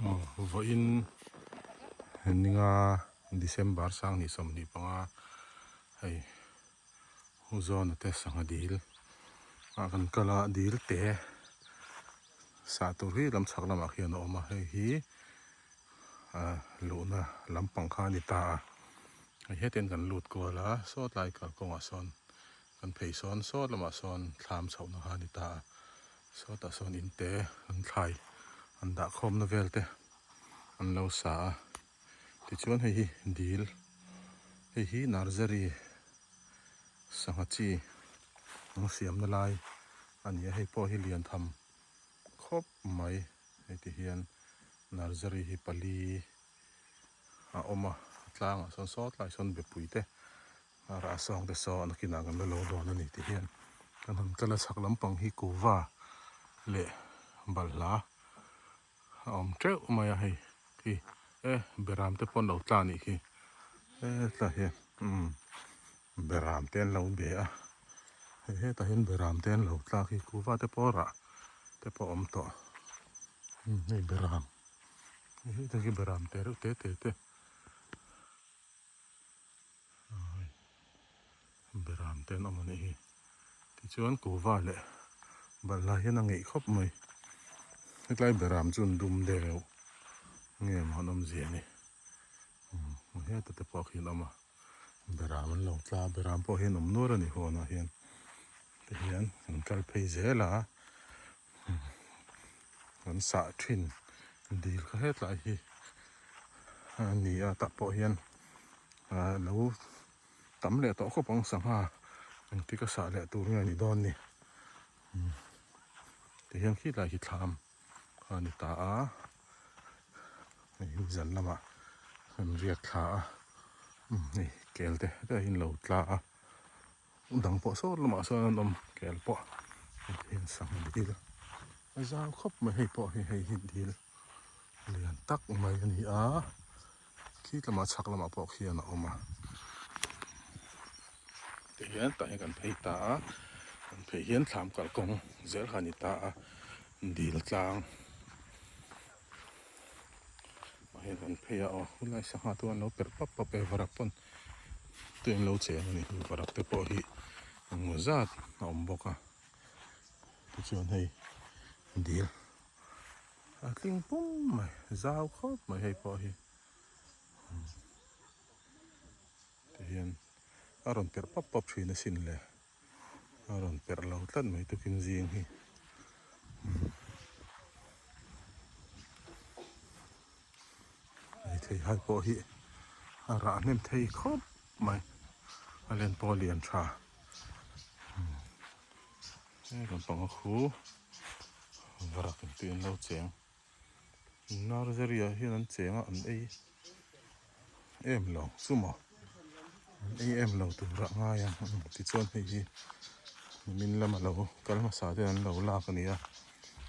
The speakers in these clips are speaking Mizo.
Vawiin ninga December 2025 hei Hu Zawna te sangha dil ah kan kal a dil te sah tur hi lam chhak lamah khian a awm a hei hi ah luhna lampang kha a ni ta a hei hetiang kan lut kual a sawtlai kalkawngah sawn kan phei sawn sawt lamah sawn thlam chhohna kha a ni ta a sawtah sawn in te an thlai an dah khawmna vel te an lo sa a tichuan hei hi dil hei hi nursery sangha chi an siamna lai a ni a hei pawh hi lian tham khawp mai hei ti hian nursery hi pali a awm a a tlangah sawn saw tlaiah sawn bepui te a rah sawng te saw nakinah kan la lo dawn a ni ti hian kan han kal a chhak lampang hi kuva leh balhla a awm teuh mai a hei khi e beram te pawh an lo tla a nih khi hetlai hian umm beram te an lo be a hei hetah hian beram te an lo tla khi kuva te pawh rah te pawh a awm tawh umm hei beram hei hetah hi beram te reuh te te te. Beram te an awm a nih hi tichuan kuhva leh balhla hian a ngeih khawp mai hetlai beram chu an dum deuh nge maw an awmzia ni umm heta te pawh khi an awm a beram an lo tla a beram pawh hi an awm nual a ni huanah hian tihian an kal phei zel a kan sah thin dil kha hetlai hi a ni a tah pawh hian ah lo tam leh tawh khawp ang sangha engtik a sah leh tur nge a nih dawn ni tihian khilai hi thlam a ni ta a hei hi zan lamah an riak thla a hei kel te te hi an lo tla a. Dang pawh sawn lamah sawn an awm kel pawh hei sangha dil a zau khawp mai hei pawh hi hei hi dil lian tak mai a ni a khi lamah chhak lamah pawh khian a awm a tihian tah hian kan phei ta a kan phei hian thlam kalkawng zel kha a ni ta a dil tlang ah hian kan phei a aw khulai sangha te an lo perh pap pap e varak pawn te an lo cheng a ni varak te pawh hi engmaw zat a awm bawk a tichuan hei dil a tling pum mai zau khawp mai hei pawh hi tihian a rawn perh pap pap thin asin le. A rawn perh lo tlat mai tukin zing hi. Hei thei hai pawh hi a rah hnem thei khawp mai a len pawh a lian tha. Hei lampang a khu varak in tui an lo cheng. Nursery ah hian an cheng a an ei em lo chu maw an ei em lo tur ah ngai ang tichuan hei hi nimin lama lo kal hmasa te an lo lak a ni a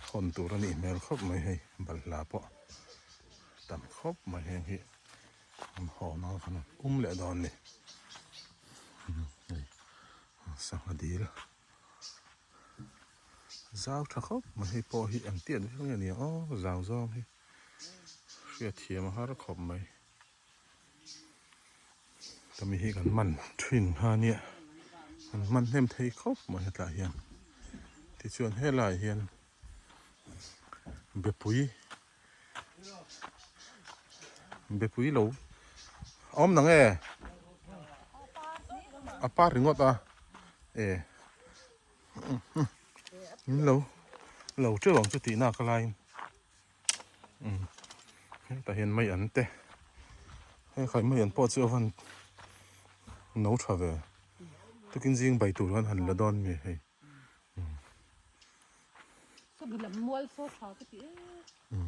hawn tur a nih hmel khawp mai hei balhla pawh tam khawp mai heng hi an hawn ang khan an um leh dawn a ni hei sangha dil. Zau tha khawp mai hei pawh hi eng tiat viau nge nia aw zau zawng hi hriat thiam a har khawp mai tami hi kan man thin kha nia kan man hnem thei khawp mai hetlai hian tichuan helaiah hian bepui Bepui lo a awm nang e a par ringawt a e in lo lo teuh ang chu tih nak a laiin umm hetah hian mai an te hei khai mai an pawh chu a van no tha ve tukin zing bai tur khan han la dawn mi hei.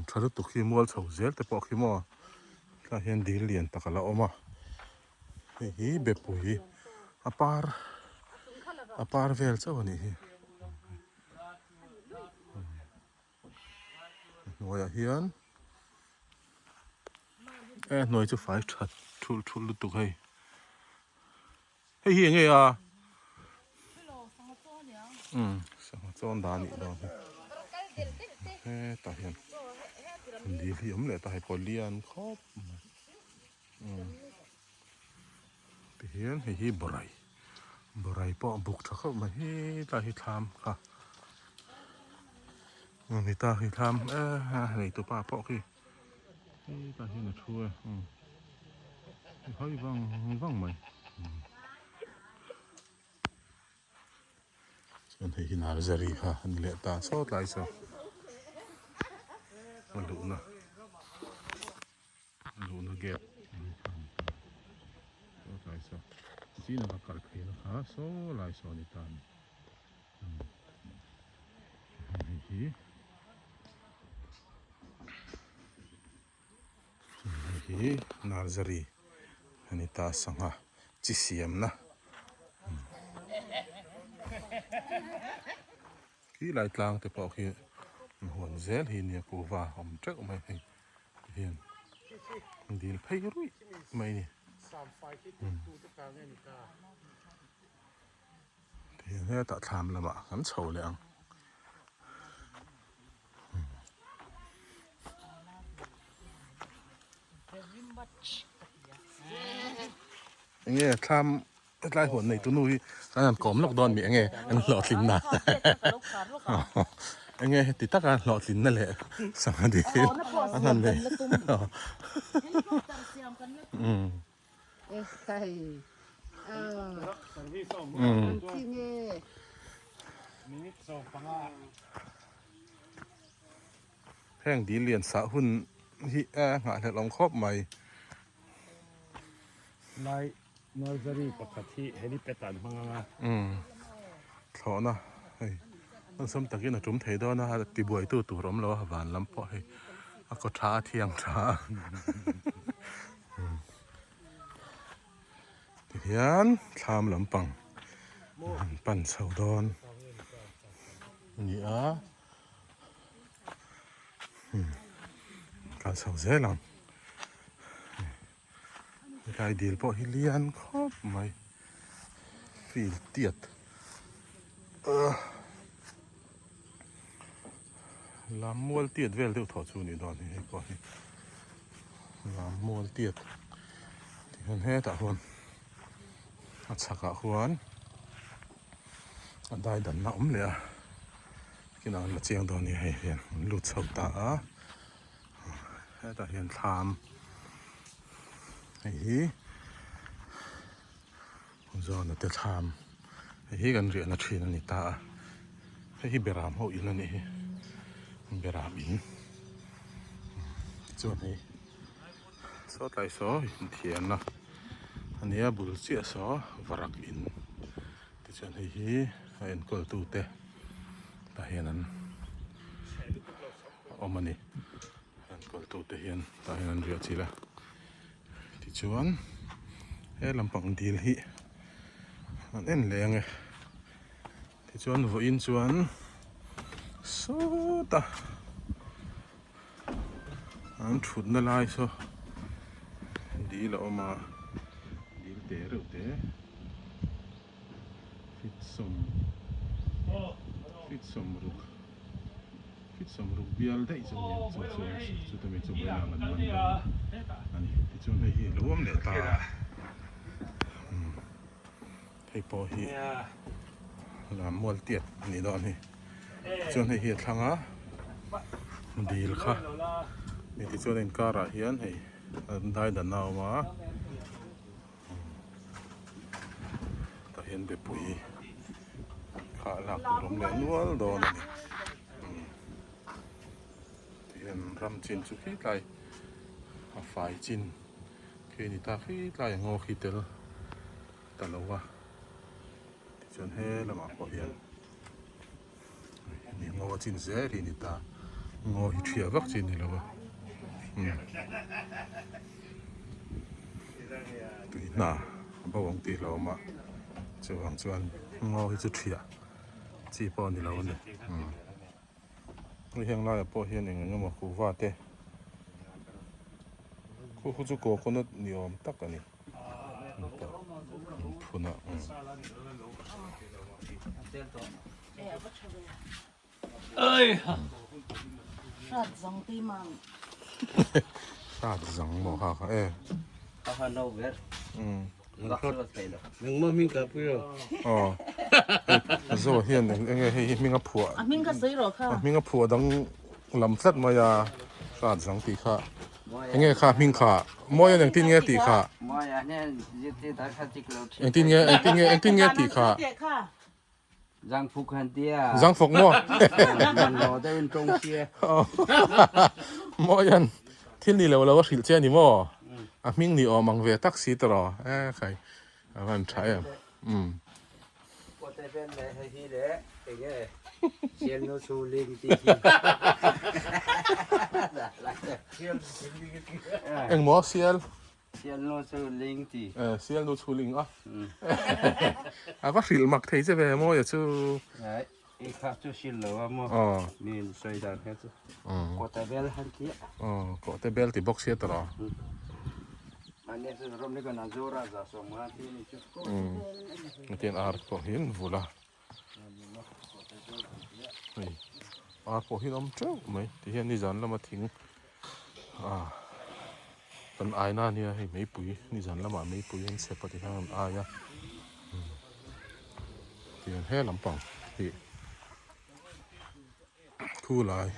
Tha lutuk hi mual chho zel te pawh khi maw tlaiah hian dil lian tak a la awm a hei hi bepui a par a par vel chauh a nih hi a hnuaiah hian e hnuai chu fai that thulh thulh lutuk hei. Hei hi enge a? Umm sangha chawn dan nih dawn hi. Hetah hian. Dil hi awm leh ta hei pawh lian khawp mai umm tihian hei hi bawrei bawrei pawh buk tha khawp mai hetlai hi thlam kha ni ta khi thlam eh neitupa pawh khi hetlai hian a thu e umm hawi vang vang mai. Chuan hei hi nursery kha a ni leh ta sawt lai saw a luhna a luhna gate a ni ta sawt lai saw chin a kal phei na kha saw lai saw a ni ta a ni hei hi. Hei hi nursery a ni ta sangha chi siamna khi lai tlang te pawh khi huan zel hi nia kuhva a awm teuh mai hei tihian dil phei ruih mai a ni tihian hetah thlam lamah kan chho leh ang. Enge thlam hetlai huan nei tunu hi kan han kawm lawk dawn mi enge an hlawhtlin na enge heti taka hlawhtlin na leh sangha dil an han nei Heng dil lian sah hun hi a nghahhlelh awm khawp mai. Lai nursery pakhat hi helipad ah an hmang ang a. Umm thlawhna hei awlsam takin a tum thei dawn a tibuaitu tur awm lo a van lam pawh hei a kaw tha a thiang tha a. Tihian thlam lampang an pan chho dawn a ni a kal chho zel ang helai dil pawh hi lian khawp mai field tiat Lam mual tiat vel deuh thaw chu a nih dawn hi hei pawh hi lam mual tiat tihian hetah huan a chhakah huan a dai danna a awm leh a kinah an la chiang dawn a ni hei hian an lut chho ta a hetah hian thlam hei hi. Zawna te thlam hei hi kan riahna thin a ni ta a hei hi beram ho in a nih hi beram in tichuan hei saw tlai saw inthiarna a nia bul chiah saw varak in tichuan hei hi a enkawl tu te tah hian an awm a ni a enkawl tu te hian tah hian an riah chilh a. Tichuan he lampang dil hi an en leh ang e tichuan vawiin chuan sawta an thutna lai saw dil a awm a dil te reuh te fit sawm fit sawm ruk. Fit sawmruk bial daih chu nia chu chuan chuta mi chu vawiin ah an man dawn a ni tichuan hei hi a lo awm leh ta a umm hei pawh hi lam mual tiat a nih dawn hi tichuan hei hi a thlang a dil kha hei tichuan a inkarah hian hei an dai dan a awm a. Tah hian bepui kha lak tur awm leh nual dawn a ni tihian ram chin chu khi tlai a fai chin khi a ni ta khi tlai a ngaw khi tel ta lo a tichuan he lamah pawh hian hemi ngaw a chin zel hi a ni ta ngaw hi thiah vak chi a ni lo a tui hna a bo ang tih hlauhawm a chuvang chuan ngaw hi chu thiah chi pawh a ni lo a ni hei heng laiah pawh hian eng eng emaw kuhva te khu khu chu coconut ni awm tak a ni. Phun a Hrat zang maw kha kha e. Ka ha no ber. Um. Nangmah hming ka pui ro. Aw. Zo hian eng enge hei hi hming a phuah. A hming kha sawi rawh kha. A hming a phuah dang lam tlat mai a. Hrat zang tih kha. Enge kha hming kha. Mawi an engtin nge tih kha. Mawi a hian zirtir dar kha tik lo thin. Engtin nge engtin nge engtin nge tih kha. Zangfuk han tia. Zangfuk maw? Manlo deuhin tawng sia. Mawian thil ni lo lo a hrilh che a ni maw? A hming ni awm ang ve tak si tawh e khai a van tha em. Um. Pawte vel leh hei hi leh enge sialnu chu ling tih hi. Engmaw sial? Sialnu chu ling ti. Eh, sialnu chu ling a. A va hrilh mak thei che ve mawi a chu. Ai, i kha chu hrilh lo a maw. Aw. Mi in sawi dan kha chu. Kawhte bel han ti a. Aw, kawhte bel ti bawk sia tawh. Mahni chu rawm ni kan a zawr a za sawm nga ti ni chu. Hetiang ar pawh hi an vul a. Hei ar pawh hi an awm teuh mai tihian nizan lama thing ah kan ai na ania hei meipui nizan lamah meipui an chhep a tihian an ai a tihian he lampang hi thu lai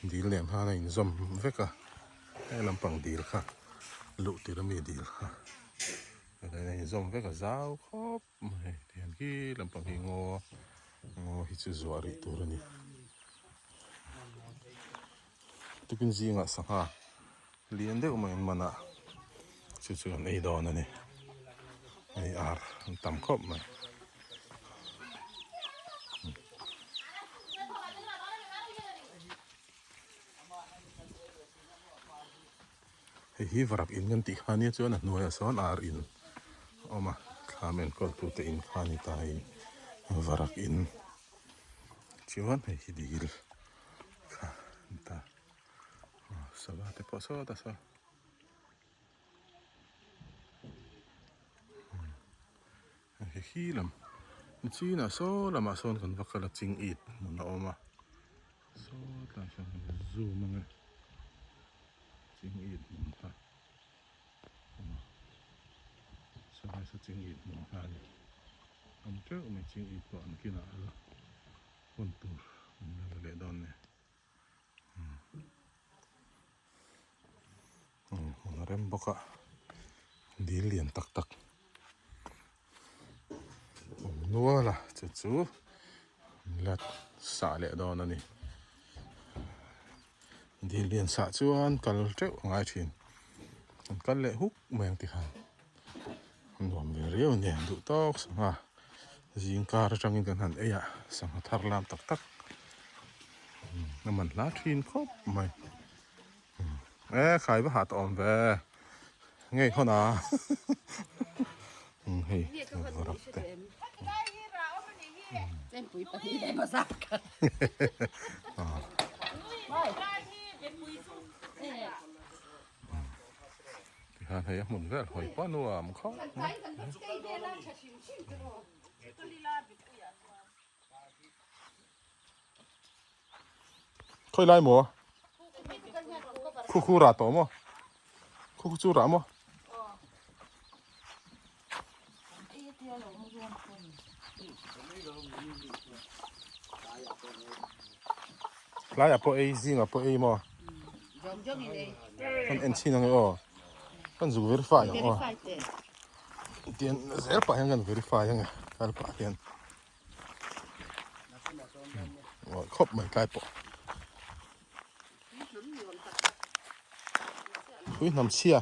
dil nen khan a inzawm vek a he lampang dil kha luh tir ami dil kha a inzawm vek a zau khawp. Hei tihian khi lampang hi ngaw ngaw hi chu zuah rih tur a ni tukin zingah sangha lian deuh mai an man a chu chu an ei dawn a ni hei ar an tam khawp mai. Hei hi varak in kan tih kha nia chuan a hnuaiah sawn ar in a awm a thlam enkawl tute in kha a ni ta hei varak in chuan hei hi dil kha a ni ta sava te pawh sawta saw. Hei hi lam chinah saw lamah sawn kan va kal a ching it hmun a awm a saw tlai sawn kan zoom ang e. Ching it hmun kha sawlai saw ching it hmun kha a ni awm teuh mai ching it pawh an kinah la hawn tur an la la leh dawn nia hmun a rem bawk a dil lian tak tak awm nual a chu chu an la sah leh dawn a ni. Dil lian sah chuan kal teuh a ngai thin an kal leh huk mai ang tikhan a nuam ve riau a nia duh tawk sangha zing kar atangin kan han ei a sangha thar lam tak tak a man hla thin khawp mai e khai va hah tawh awm ve ngei hawn a hei rak te. Tikhan hei a hmun vel hawi pawh a nuam khawp mai. Khawi lai maw? Khu khu rah tawh maw? Khu khu chu rah maw? Tlaiah pawh ei zingah pawh ei maw? Kan en chhin ang e aw. Kan zuk verify ang aw. Tian zel pah hian kan verify ang e kal pah hian. Khawp mai tlai pawh. Pui hnam chhia.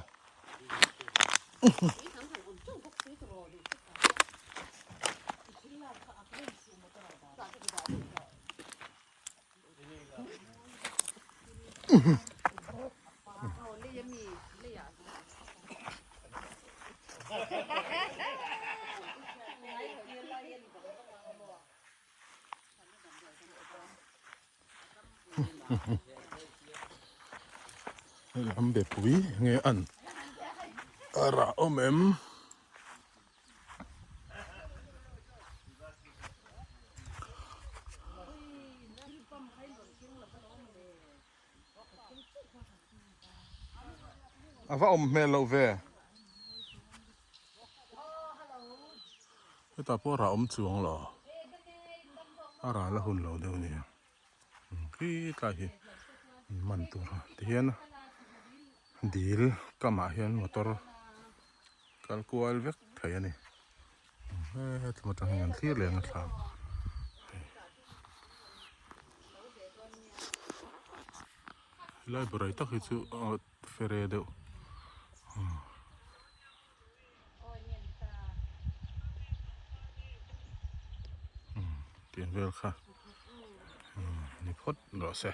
Lam be pui nge an a rah awm em? A va awm hmel loh ve. Hetah pawh rah awm chuang lo. A ral a hun lo deuh a ni. Khi tlai hi man tur a tihian dil kamah hian motor kal kual vek thei a ni. Hetlum atang hian kan thlir leh ang a thlam. Helai burai tak hi chu a fere deuh. Tiang vel kha ni phawt rawh se.